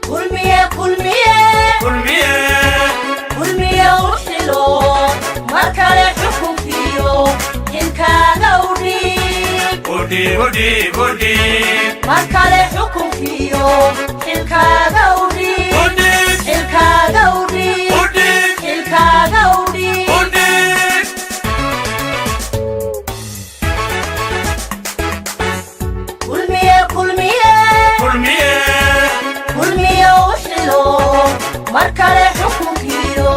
Kulmiye, Kulmiye. Kulmiye. Kulmiye u xilo mar kale, xukunkiyo xilkaaga u dhiib. Udhiib, udhiib, udhiib. Mar kale xukunkiyo xilkaaga u dhiib. Udhiib. Xilkaaga u dhiib. Udhiib. Xilkaaga u dhiib. Udhiib. Kulmiye, Kulmiye. Kulmiye. Kulmiye u xilo mar kale, xukunkiyo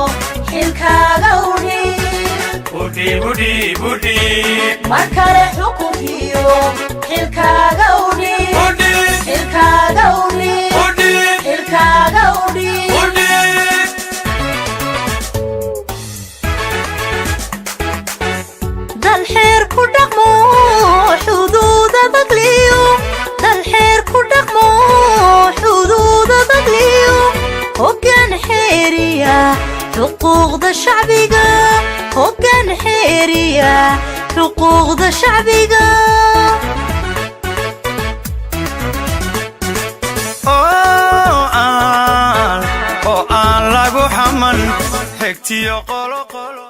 xilkaaga u dhiib. Udhiib, udhiib, udhiib. Mar kale xukunkiyo xilkaaga u dhiib. Udhiib. Xilkaaga u dhiib. Udhiib. Xilkaaga u dhiib. Udhiib. Dalxeer ku dhaqmo, xuduuda dagliyo, dalxeer ku dhaqmo, xuduuda dagliyo, hoggaan xeeriya xuquuqda shacbiga, hoggaan xeeriya xuquuqda shacbiga. Oo aan lagu xaman xigtiyo qoloqolo.